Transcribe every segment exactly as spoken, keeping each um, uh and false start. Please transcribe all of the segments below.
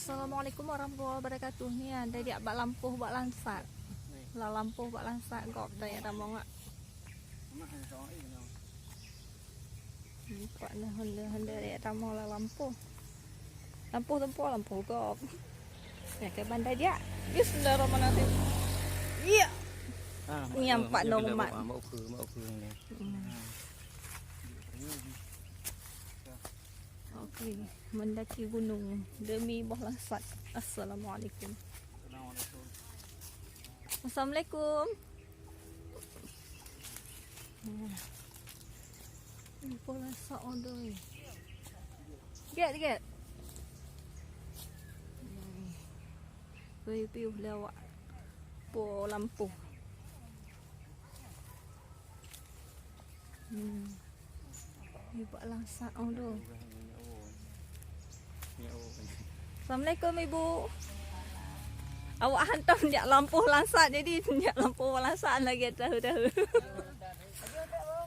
Assalamualaikum warahmatullahi wabarakatuh. Ni ada diak bak lampôh bak langsat. Lam lampôh bak langsat gob tanya tamong ngak. Nampak nah honda-honda diak tamong lam lampôh. Lampôh tempoh lampôh gob. Ya ke bandar jak. Bismillahirrahmanirrahim. Iya. Ah, ni nampak nong mak. Mak ukur, mak ukur ni. Hmm. Okey, mendaki gunung demi boh langsat. Assalamualaikum. Assalamualaikum. Boh langsat on doi. Get, get. Piuh-piuh lewat po lampôh. Hmm. Ni bak langsat on tu. Assalamualaikum ibu. Awak hantom jak lampôh langsat, jadi jak lampôh langsat lagi tahu-tahu.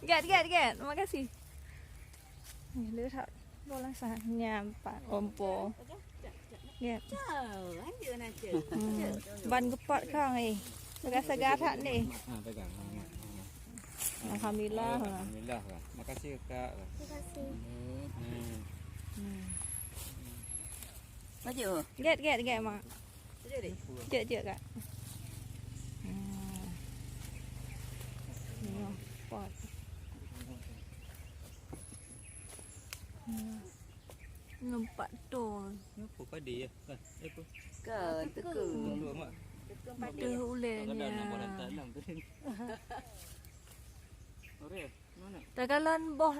Get, get, get. Terima kasih. Ni lihat boh langsat nyampak ompo. Ya. Cau, anjir nak cau. Hmm. Ban geupat kang eh. Segar-segar that ni. Ha, pegang. Ha, ha, ha. Alhamdulillah. Alhamdulillah lah. Makasih kak. Terima kasih. Hmm. Hmm. Maju. Get, get, get mak. Maju deh. Jek, jek kak. Hmm. Ya, pot. Hmm. Nampak tol. Apa padi ya? Kan, apa? Kan, teuka. Teuka, Mak. Teuka padi. Teuka ulèe nya. Kadang-kadang nampak rantai enam tu. Ore, mana? Takalon boh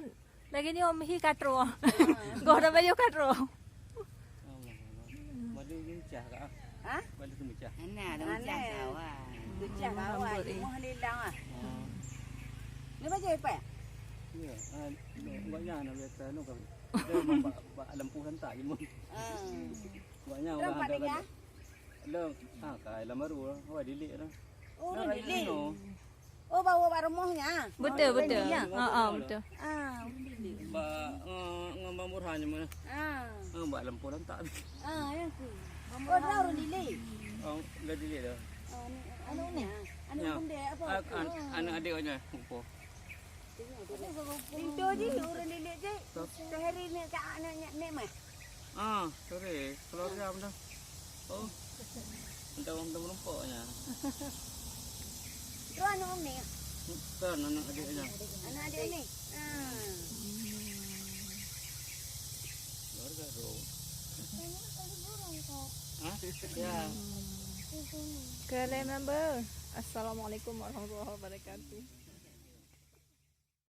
lagi ni om hi katro. Goh dah bayu katro. Allah, Allah. Badu ni pecah kak, ah? Ha? Badu tu pecah. Ana, dah pecah sawah. Pecah sawah, moh lilang ah. Oh. Ni baca apa? Ya, ah, buatnya anak biasa, no, kami. Dia memang bak, bak lampu rentak je, Mun. Ah. Buatnya orang ada kan. Ada, ah, kai lam baru lah. Awak dilik dah. Oh, orang dilik. Oh, bawa bak rumoh nya. Betul, betul. Ha, ha, betul. Ah, orang dilik. Bak, eh, ngon Bang Burhan je mana. Ah. Eh, bak lampu rentak. Ah, ya tu. Oh, dah orang dilik. Oh, dah dilik dah. Oh, ni, anu ni. Anu bunda apa? Anak adik nya, upo. Pintu je ureueng dilik je. Sehari ni ka anak nyak mek mah. Ah, sorry. Keluarga benda. Oh. Ada orang benda menumpuk nya. Tu anak umi. Bukan anak adik nya. Anak adik umi. Ah. Keluarga tu. Hah? Ya. Kalian member. Assalamualaikum warahmatullahi wabarakatuh.